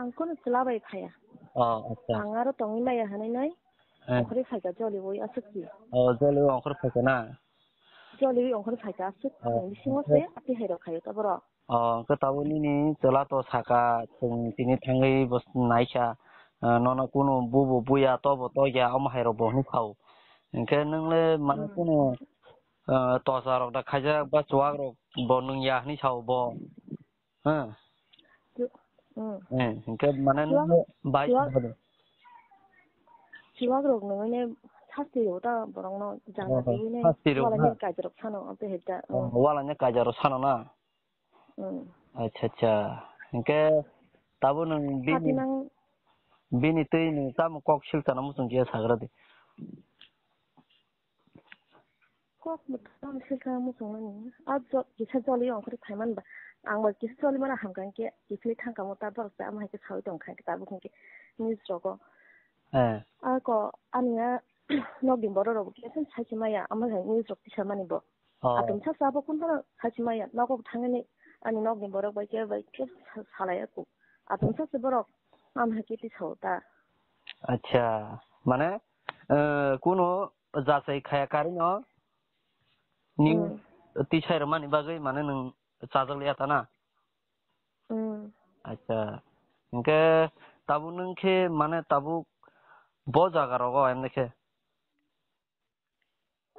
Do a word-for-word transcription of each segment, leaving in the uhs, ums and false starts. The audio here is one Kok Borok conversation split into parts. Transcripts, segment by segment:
Ang kono chwla bai phaiya. Oh, acha. Ang aro tongwi maya hinwi nai. Eh. Ongkhorwi phaikha joliwi aswk si. Oh, joliwi ongkhorwi phaikha na? Joliwi ongkhorwi phaikha aswk. Oh, ang bisingo se ati hai rok khaio ta borok. Oh, hwnkhe tabuk nini chwla to saka, chwng tini thangwi bo naikha, ah, nono kunu bubo buya, tobo tokya, omo hai rok bo hwnwi sao. Hwnkhe nwng le mane kunu, ah, tosa rok da khaijak ba chuwak rok bo nwng ya hwnwi sao bo. Ha? Chu-, hmm. Eh, hwnkhe mane chuwak, nwng le bai chuwak, chuwak rok nwng ne sasti rw ta borok no jaga twi ne sasti rw wala ne kaijak rok sano, amte heta, oh, hmm. Wala ne kaijak rok sano na? Hmm. Acha, acha. Hwnkhe tabuk nwng bini, bini twi nwng tamo kok siltana muchung kiya sagra di. Kok mwthang siltana muchung mani. A jo-, kisa joli ongkhorwi phaiman ba. Ang bo kisa joli mana hamkha hwnkhe kiphilwi thangkha mo ta borok ta ama hai khe sawi tongkha hwnkhe tabuk hwnkhe news rogo. Eh. A ko ani a nokni borok rok bo kisa sachi maya ama hai news rok tisa mani bo. Oh. Atum sa sa bo kun phano sachi maya nogo thangani ani nokni borok bai khe bai khe sa-, salai aku. Atum sa se borok am hai khe tisao ta. Acha, mane, eh, kuno jachai khaya karino ni tisai rwmani bagwi mane nwng chajak liya ta na? Hmm. Acha, hwnkhe tabuk nwng khe mane tabuk bo jaga rogo emne khe?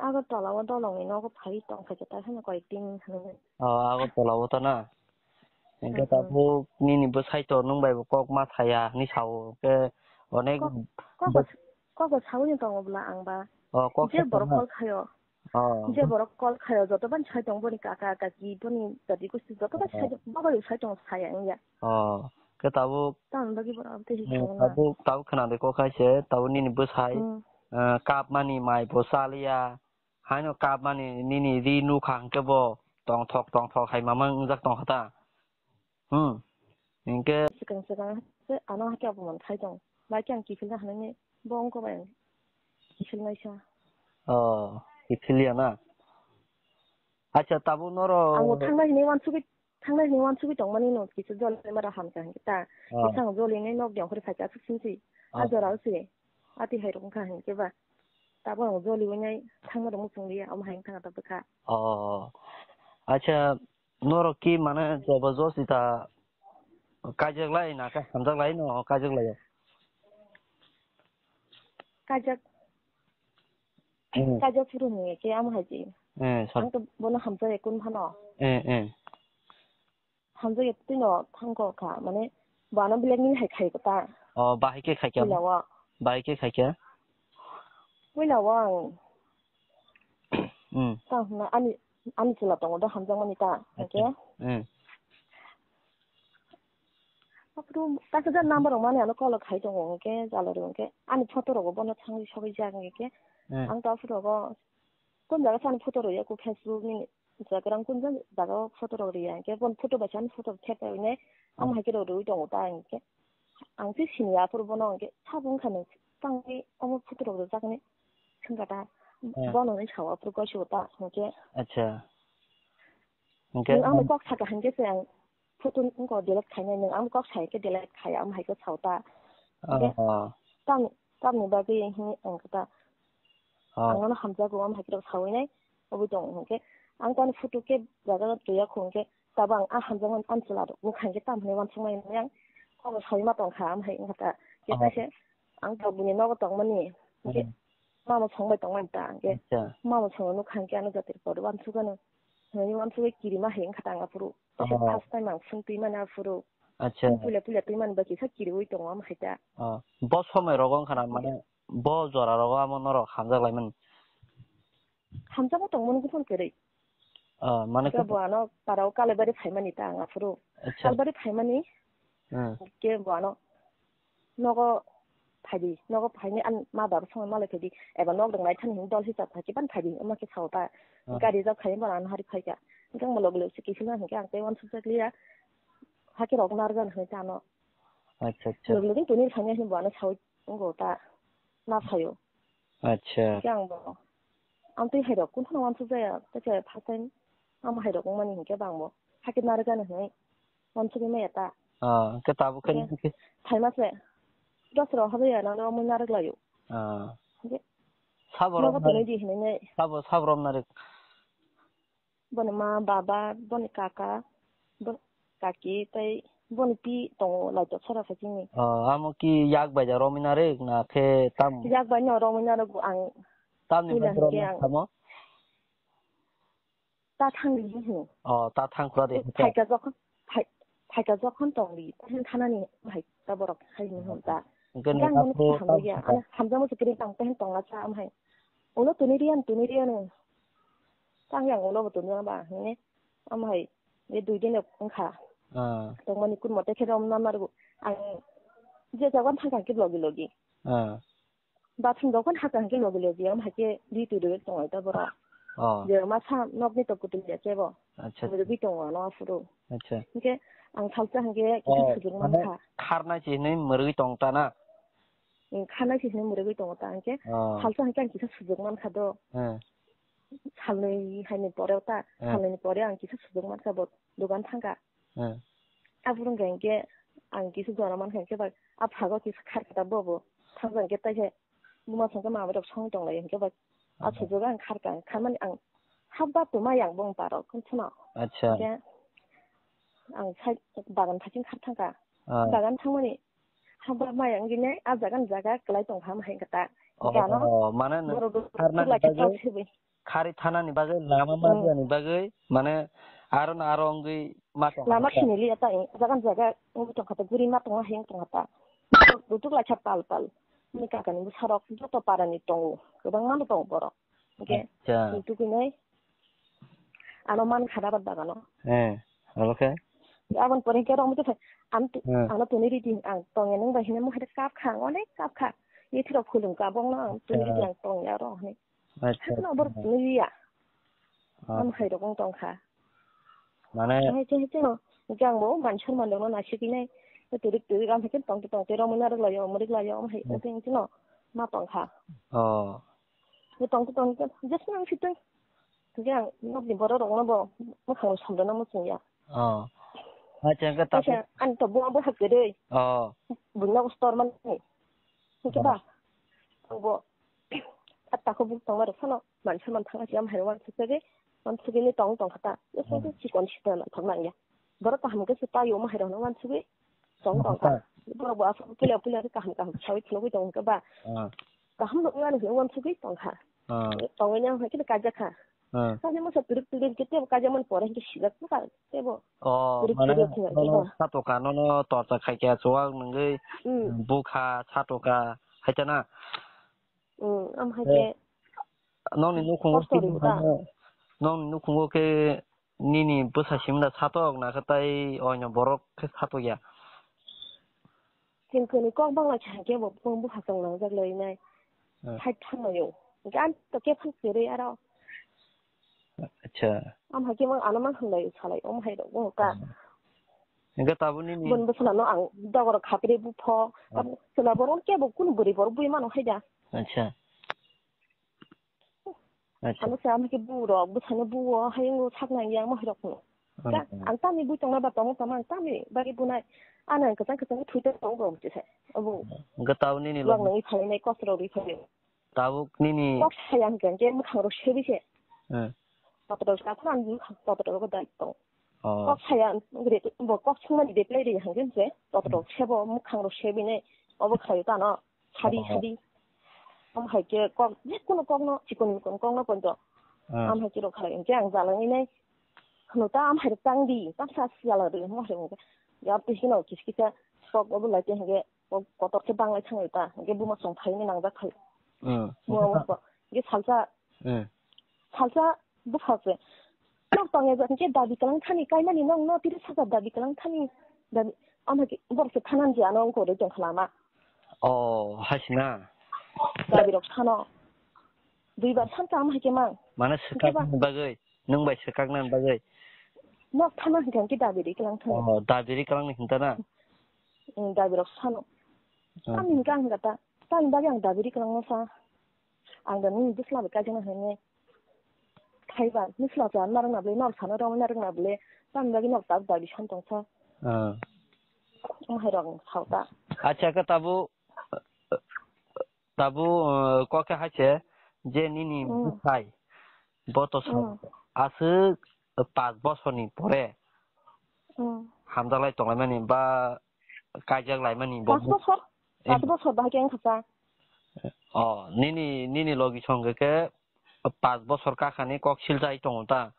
Agartala o dolongni nogo phai tongkha khe ta hwnwi koi tin hwnwi. Oh, Agartala o ta na? Hwnkhe tabuk nini bwsai to nwng bai bo kok ma saya hwnwi sao. Hwnkhe onek kok, kok bo, kok bo saui tongo bwla ang ba. Oh, kok je borok call khaio. Oh. Je borok call khaio joto ban sai tong boni kaka kaki boni jadi kusti joto ban sai tong, babai sai tong saya wngya. Oh, khe tabuk. Tamoni bagwi borok tei hikha wngya. Tabuk, tabuk khna de kok hai se, tabuk nini bwsai, eh, kap mani mai bo chaliya. Haino kapmani nini ri nukha hwnkhe bo tongthok tongthok hai mama wngjak tongkha ta. Hmm. Hinkhe swkang swkang se ano hakhe aphuman khai tong. Bai khe ang kiphilna hinwi bo wngkha bai ang kiphilnaisa. Oh, kiphilya na? Acha, tabuk norok ang bo thangna hinwi uansugwi Thangnai hinwi uansugwi tongmani no kisa joli mara hamkha hinkhe ta. Oh. Kisa ang joli nai nok de ongkhorwi phaikha aswk simi se. Oh. A jora o se. Ati hai rok wngkha hinkhe ba. Tabuk ang joli wngnai thangma rok muchung liya omo hai wngkha ta bwkha. Oh. Acha norok ki mane jobo josi ta kaijaklai na khe hamjaklai no kaijaklai o. Kajak. Hmm. Kajak phuru ni ke amo hai ji. Eh, sab- Ang to bono hamjak ekun phano. Eh, eh. Hamjak ekun no thangko kha, mane bono blackmail hai khai ko ta. Oh, bahai ke khai kya? Puila wa. Bahai ke khai kya? Puila wa ang. Hmm. Ta hwnna ani, ani chwla tongo do hamjakmani ta, hwnkhe. Acha. Hmm. Aphuru takhuja number rok mani ano call khai tongo, hwnkhe jalari hwnkhe ani photo rogo bono thangwi sogwi jak hwnkhe. Hmm. Ang to aphuru rogo kun jaga sani photo rwya ku Facebook ni Instagram kun jaga photo rok rwya hwnkhe bon photo bai sani photo thep bai ne ang hai khe rw rwi tongo ta hwnkhe. Ang se sini aphuru bono hwnkhe sabo wngkha nw tangwi omo photo rok rwjaknai. Swngkha ta, eh, bono hinwi sao aphuru goiso ta hwnkhe. Acha. Hwnkhe nwng ano kok saka hwnkhe se ang photo wngkha delete khainai, nwng ano kok sai khe delete khai, amo hai khe sao ta. Hwnkhe oh, oh. Tam, tamni bagwi hinwi ang khe ta. Oh. Ang ano hamjago, amo hai khe rok sawi nai, obwi tong hwnkhe. Ang tani photo khe jaga twiya khu hwnkhe, tabo ang a hamjakmani ani chwla rok wngkha hwnkhe tam hinwi uansukmani ang kok sawi ma tongkha, amo hai wngkha ta. Khe oh, kaisa ang tabukni nogo tongmani, hwnkhe hmm. Mama songbai tongmani ta, hwnkhe acha. Mama songno nukha hwnkhe ano jatiri pore uansukgano. Hwnwi uansugwi kirima hai wngkha ta ang aphuru. Kaisa oh, first time ang phone twi mani aphuru. Acha. Phone puila puila twi mani ba kisa kiriwi tongo amo hai ta. Oh. Bo somoi rogo wngkha na mane bo jora rogo amo norok hamjak laimani. Hamjakma tongmani buphang kwrwi. Ah, mane hwnkhe bo ano parao Kalaibari phaimani ta ang aphuru. Acha. Kalaibari phaimani. Hmm. Hwnkhe bo ano nogo phaidi, nogo phaini ani ma baba songwi malai phaidi, eba nok rok naithani hinwi dol hisab khai khe ban phaidi, omo khe sao ta. Ah. Gari rok khai bono ano hari phaikha. Hwnkhe ang bo logi logi se kiphilna hwnkhe ang tei uansukjak liya. Hakhe rok narwkna hinwi ta ano. Acha, acha. Logi logi tini phaini hinwi bo ano saui wngo ta. Na phaio. Acha. Hwnkhe ang bo. Ang tei hai rok kun phano uansuk jaya, tei khe first time amo hai rok wngmani hwnkhe bang bo. Hakhe narwkna hinwi uansugwi maya ta. Ah, hwnkhe tabuk khe Hwnkhe nini khe? Thaima se. Dos rok habwi ya, nang romwi narwk laio. Ah. Hwnkhe Sabo nogo romnari. Tongwi di hinwi nai. Sabo, sabo romnari. Boni ma, baba, boni kaka, boni kaki, tei boni pi tongo, laito sara khe chini. Oh, amo ki yak bai da romwi narwk na khe tam? Yak bai no romwi narwk ang. Tamni Puila bai hinkhe romwi ang tamo? Ta thangdi hinwi. Oh, ta thang kura de hinkhe. Phaika jokhon, phai-, phaika jokhon tongdi, ta hin thanani hai ta borok hai hinwi hwn ta. Hinkhe Hinkhe ang nini bono tamo hamjak ya, tamo. Ano hamjakma se kiri tang, ta hin tongla cha am hai. Ulo tuni riyan, tuni riyan. Tang yang ulo bo tuni ba, hinwi. Am hai, ye dui din wngkha. Ah. Tongmani kun mote khe rom na narwk. Ang je jagan thangkha khe logi logi. Ah. Bathroom rok phano hakha hwnkhe logi logi, omo hai khe ri twi rwui tongo ta borok. Oh. Je ma sa nokni tok kwtwng ya kebo. Acha. Rwui tongo ano aphuru. Acha. Hwnkhe ang salsa hwnkhe kisa Oh, sujuk mane mankha. Kharnai se hinwi mwrwui tong ta na? Ang kharnai se hinwi mwrwui tongo ta hwnkhe Oh. Salsa hwnkhe ang kisa sujuk mankha do. Eh. Salnwi haini pore ta, Eh. Salnwini pore ang kisa sujuk mankha bo dogan thangkha. Eh. Aphuru hwnkhe ang kisa jora mankha hwnkhe bai, a phago kisa kharkha ta bobo. Thangkha hwnkhe tai khe buma songkhe mama rok song tonglai hwnkhe bai. A Oh. sujugo ang kharkha, kharmani ang hap ba tuma yang bong parok, khumsano. Acha. Hwnkhe ang sai bagan phaising khar thangkha. Ah. Bagan thangmani hap ba ma yang gini a jaga ni jaga kwlai tongkha, ma hai khe ta. Oh, Gano oh, mane nang borok rok kharna tubla khe bagwi? Chao sebwi. Khari thanani bagwi, lama Hmm. majani bagwi, mane aro na aro wngwi ma tong Lama kha. Siniliya ta, eh, jaga jaga wngwi tong kha ta, guri ma tongma heng tong kha ta. Rutuk lai kha pal pal. Ni kakani bwsarok joto parani tongo, kwbangma no tongo borok. Hwnkhe Acha. Rutuk hinwi ano man kha da bagano. Eh, abo khe? Aboni pore hwnkhe rok muitu phai, ang tu-, Hmm. Ano tuni ridi ang tongya nung bai hinwi mokhe kap kha, ang onek kap kha. Ithirok khulum kha, bongno ang tuni Acha. Ridi ang tongya ro hinwi. Acha, Hakno acha. Borok tini ya. Ah. Am hai rok wng tong kha. Mane Hai chini chini. Jang bo man chhor man rok no naisik nai. Turik turik am hai tong tong te romwi narwk lai yo, mwrwk lai yo, am hai Hmm. tong tong no. Ma tong kha. Oh. Ni tong tong te just nang siteng. Jang nok ni borok rok no bo. Mo khang samda na mo chwng ya. Oh. Acha, hwnkhe tabuk Acha, ang to bo bo hak de. Oh. Bungna ustor man ni. Hwnkhe Oh. Ba. Ang bo. Atta ko buk tong ma rok phano. Man saman thang asi am hai wan suk de. Wan suk ni tong tong khata. Yo so Hmm. Chikon sita na thang nang ya. Borok kaham khe se payo ma hai rok no wan suk. Tong tong kha. Borok bo aswk puila puila khe kaham kaham sawi phunugwi tong khe ba. Ah. Kaham no wngya hinwi uansugwi tong kha. Ah. Tongwi nang hai khe kaijak kha. Ah. Kani masa turik turik khe tebo kaijakmani pore hwnkhe sijak kha tebo. Oh, turik mane turik khe nono ba. Satoka, nono torcha khaikha chuwak nungwi Hmm. Bukha, satoka, haikhe na? Hmm, am Eh, haikhe nokni nukhungo kosto khe ribo ta. Mane, nokni nukhungo khe nini bwsa simda satok na khe tai oino borok khe satok ya? Chwng kwnwi kok bangla khe hwnkhe bo bumung bupha chwng nangjak lai nai. Hmm. Side thanglaio. Hwnkhe ani to khe phang kwrwi aro. Acha. Am hai khe mang ano mang hwnlai salai, omo hai rok bo ka. Hmm. Hwnkhe tabuk nini Bun bwswlano ang dogor khapri bupho. Hmm. Abo chwla borok kebo kunu bwrwi borok bui mano hai da. Acha. Acha. Ano se ama khe bu rok, bwsano bu o, hayung sak nang ya, mohai rok no. Ka, Hmm. Ang tamni bui tongna ba tongo tama, ang tamni bagwi bunai. Ano ang kwchang kwchang thwi tong rok se. Abo. Hwnkhe tabuk nini Wang log nang i phalai nai, kos rok ri phalai. Tabuk nini Kok saya hwnkhe, hwnkhe mwkhang rok sebi se. Hmm. Kotor rok sa, ang mwkhang kotor rok dai tong. Oh. Kok saya, bo kok sungmani reply ri hwnkhe se, kotor rok sebo, mwkhang rok sebi nai, obo khaio tano. Sadi, oh, sadi. Am hai khe kok, je kuno kokno, chikon mikon kokno poito. Ah. Am hai khe rok khalai hwnkhe ang jalangwi nai. Hwno ta am hai rok tang di, tang sa siyala rw hwnkhe. Yar twi hino kis kisa kok obo lai te hwnkhe kok kotor khe banglai thangwi ta. Hwnkhe buma song phaini nangjak khai. Hmm. Mo mo ko. Hwnkhe salsa. Hmm. Salsa bupha se. Nok tong ya hwnkhe dabi kalang thani kaimani nong no tiri saka dabi kalang thani. Dabi, am hai khe borok se thanan je ano wngkha rw tong khlama. Oh, hai se na? Dabi rok sano. Duibar san kaham hai khe mang. Mane swkaknani bagwi, nwng bai swkaknani bagwi. Nok thana hwnkha hwnkhe dabi ri kwlang thang. Oh, dabi ri kwlangni hinta na? Mm, dabi rok sano. Oh. Tamni hwnkha ang hwnkha ta. Tamni bagwi ang dabi ri kwlangno sa. Ang da nini bwsla bai kaijakna hwnwi. Khaiba, bwsla cha narwkna bwle, nok sano rwna rwkna bwle. Tamni bagwi nok tak dabi san tong sa. Oh. Wng hai rok sao ta. Acha, khe tabuk, tabuk, uh, kok khe hai se je nini Hmm. bwsai bo to sa Hmm. aswk pas bosorni pore Hmm. hamjaklai tonglaimani ba kaijak laimani bo Pas bosor? Eh. Pas bosor bahai khe wng kha ta. Oh, nini, nini logi song khe pas bosor kakhani kok siljai tongo ta?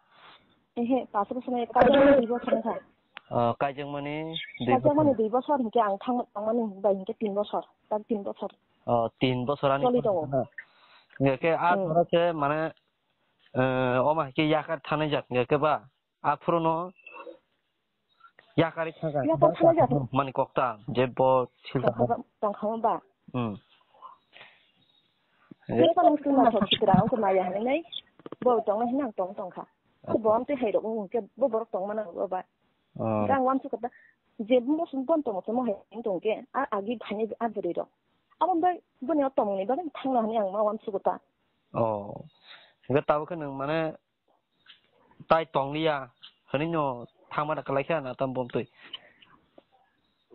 Ehe, pas bosor nai, kaijak mani dui bosor wngkha. Oh, kaijak mani dui Kaijak bosor. Mani dui bosor hinkhe ang thang, thangmani bai hinkhe tin bosor, tak tin bosor. Oh, tin bosor ani Choli tongo. Hinkhe a Hmm. jora se mane, eh, oma hinkhe yakar thanai jak hinkhe ba? Aphuru no yakari thangkha. Yakar thangkha. Mani kokta je bo silta. Tongkha ba, tongkha ba. Hmm. Tei kono muslima thok sitra ang ko maya hanai nai. Bo tong nai hinang tong tongkha. Ko bo amte hai rok nung ke bo borok tong mana bo ba. Oh. Kang wan su kata. Je bo sum bon tong mo hai tong ke. A agi bhani a bwrwi rok. Abo bai boni o tong ni ba thang na hani ang ma wan su kata. Oh. Ga tabo ke nang mane tai tongliya, hwnwi no thangma da kwlai kha na tam bom twi.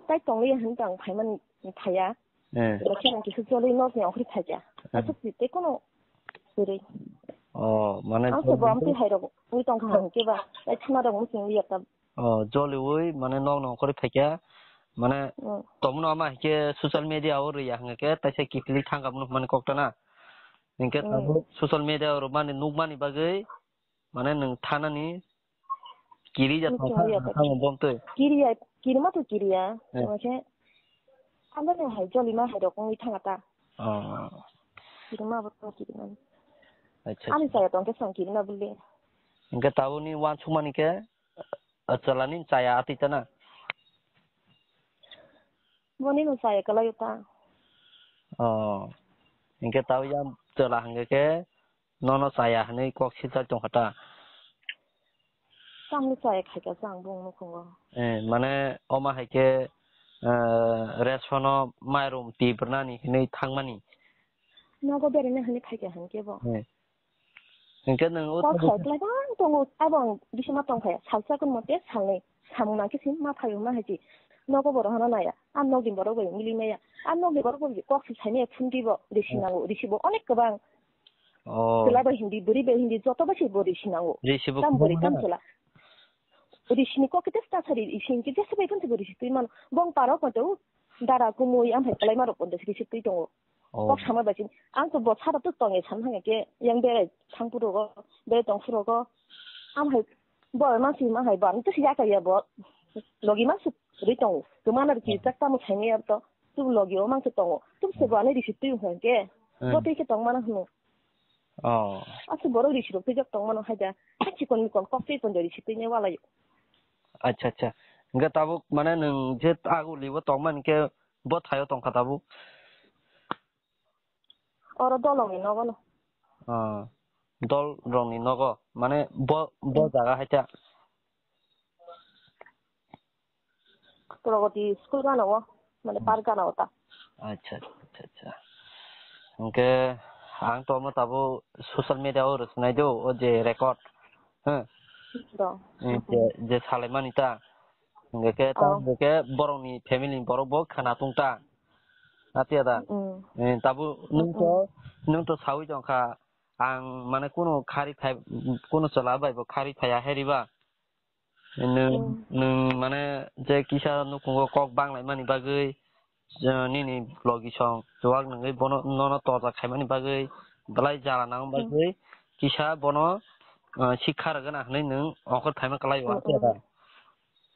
Tai tongliya hwn tang phaimani phaiya. Eh. Eba khe ang kisa joloi nok ni ongkhri phaikha. Eh. Aswk si tei kono kwrwi. Oh, mane Ang se bom twi hai rok wi tongkha hwn khe ba, tai thana rok muchung liya ta. Oh, joliwi mane nok no ongkhri phaikha. Mane Hmm. Tomno ama hike social media o rwya hwnga khe taisa kiphilwi thangkha mano hwnmani kok ta na. Hinkhe Hmm. Tabuk social media o rwmani nukmani bagwi mane nwng thanani kiri ya Muchung tongkha ya ta. Tamo bom twi. Kiriya, kirima to kiriya. Eh. Tamo khe, amani hai jolima hai rok wngwi thanga ta. Oh. Kirima bo to kirima. Acha, Ani acha. Chaya tongkhe song kirima buli. Hinkhe tabukni wansukmani khe, ah, chwlani chaya atwi ta na? Boni no chaya kwlai ta. Oh. Hinkhe tabuk ya chwla hwnga khe, nono chaya hwnwi kok silsa tongkha ta. Tamni chaya khaikha chang bung nukhungo. Eh, mane oma hai khe, eh, resono mairum tibrnani hwnwi thangmani. Nogo berene hwnwi phaikha hwn khe bo. Eh. Hinkhe nwng o Kok sai kwlai bang tongo, abo ang bisima tongkha, salsa kun mote salnwi, samung nangkhe sim ma phaio ma hai si. Nogo borok hano naya, a nogni borok bai mili maya, a nogni borok bai kok si saimaya phunti bo, risi nango, risi bo onek kwbang. Oh. Chwla bai hindi, bwrwi bai hindi, joto bai se bo risi nango. Risi bo Tam kwbangma bwrwi, tam na? Chwla. Risi ni kok kete sta sari, risi ni kete sabai phun se bo risi twi mano. Bong paro koto, dara kumui, amhai kalai maro koto risi twi tongo. Oh. Kok sama bai sini. Ang to bo sara to tonge sam hanya ke, yang berai thang puro go, berai tong puro go. Amhai bo ma si ma hai bo, ang to si ya ka ya bo. Logi ma su ri tongo. Kemana ki Hmm. tak tamu saimaya to. Tu logi o mang se tongo. Tu se bo ani risi twi hwn ke. Hmm. Bo twi ke tong mana hnu. Oh. Aswk borok risi rok twijak tong mano hai da. Chikon mikon kok twi pon risi twi ne walaio. Acha, acha. Hinkhe tabuk mane nwng je aguli bo tong mani khe bo thaio tong kha tabuk? Oro dolong ni nogo no. Oh. Dol rok ni nogo. Mane bo, bo Hmm. jaga hai ta. Pragati school gana o, mane park gana o ta. Acha, acha, acha. Hinkhe ang to omo tabuk social media o rwchwnai do, o je record, ha? Do. Eh, je, je salaimani ta. Hinkhe ta, Oh. hinkhe borokni family ni borok bo khana tong ta. Atiya da. Mm. Eh, tabuk nwng to, Mm. nwng to sawi tong kha. Ang mane kuno khari phai, kuno chwla bai bo khari phaiya hai riba. Nwng, Hmm. nwng mane je kisa nukhungo kok banglaimani bagwi, je nini logi song chuwak nungwi bono, nono torja khaimani bagwi, belai jala nang Hmm. bagwi kisa bono, ah, sikha rwgwna hwnwi nwng ongkhor phaima kwlai o, Hmm, hmm.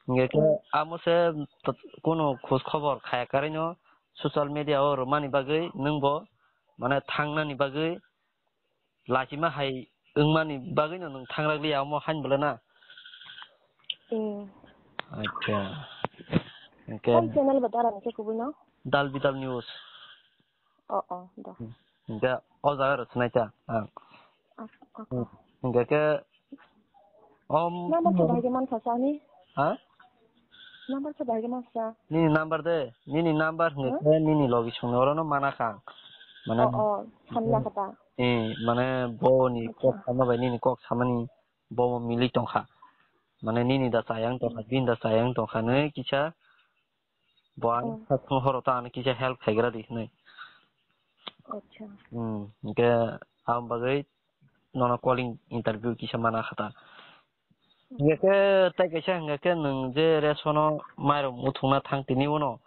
Hinkhe khe Hmm. amo se t-, kunu khoj khobor khaya karwi no social media o rwmani bagwi nwng bo mane thangnani bagwi lachima hai wngmani bagwino nwng thangrakliya omo hain bwlana? Hmm. Acha. Hinkhe Hal channel ba dara ni khe kubui no? Dal Bidal News. Oh, oh, da. Hinkhe o jaga rw swnai ta ang. Ah, ah, ah. Hinkhe khe Om, Number khe bahai khe mankha sa ni? Ha? Number khe bahai khe mankha sa? Nini number de, nini number hwnwi Huh? khe nini logi songni orono mana kha ang. Mane Oh, oh, sanna kha ta. Eh, mane bo ni Acha. Kok sama bai nini kok samani bo mili tongkha. Mane nini da chayang tongkha, Hmm. bini da chayang tongkha nwi kisa Bo ang, hmm, satung horo ta ano kisa help khaigra di hinwi. Acha. Hmm, hingke ang bagwi nono calling interview kisa mana khata. Hingke tai kaisa hingke nwng je resono mairum uthungna thang tini uno.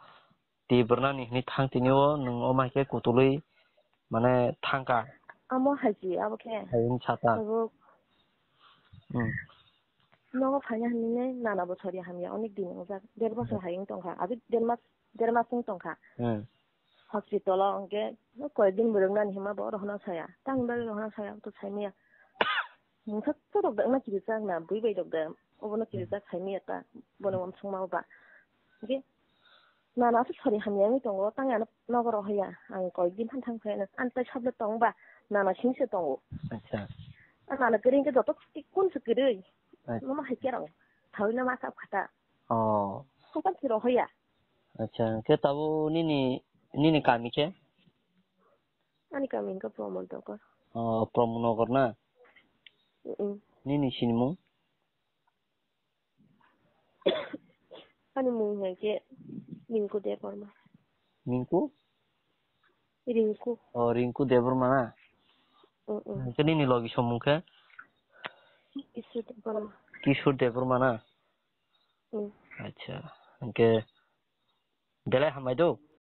Tibrnani hini thang tini o nwng o mai khe kutulwi mane thangka. Amo haji abo khe. Hayung sata. Abo hmm. Nogo phaina hinwi nana bo sori hamya onek din wngjak. Der bosor hayung tongkha. Abi der mas, der mas wng tongkha. Hmm. Hospital o hwnkhe koyek din bo rwngnani hima bo rohorna saya. Tang bagwi rohorna saya to saimaya. Mungsa chorok dakna kirijak na bui bai rok da. Obono kirijak saimaya ta. Bono wamsung ma ba. Hwnkhe Nana aswk sori hamya wngwi tongo, tang ano nogo rohorya. Ang koyek din phano thang phai ano. Ani tai sabla tong ba, nana sini se tongo. Acha. A nana kwrwi hwnkhe joto kun se kwrwi. Acha. Mama hai kerong. Thawi na ma kap khata. Oh. Hakan se rohorya. Acha, khe tabo nini, nini kami khe? Ani kami hwnkhe Pramod Nagar. Oh, Pramod Nagar na? Mm-mm. Nini sinimung? Ani mung hai khe Rinku Debbarma. Minku? Rinku. Oh, Rinku Debbarma na? Mm, mm. Hingke nini logi somung khe? Kishore Debbarma. Kishore Debbarma na? Mm. Acha. Hingke belai hambai do?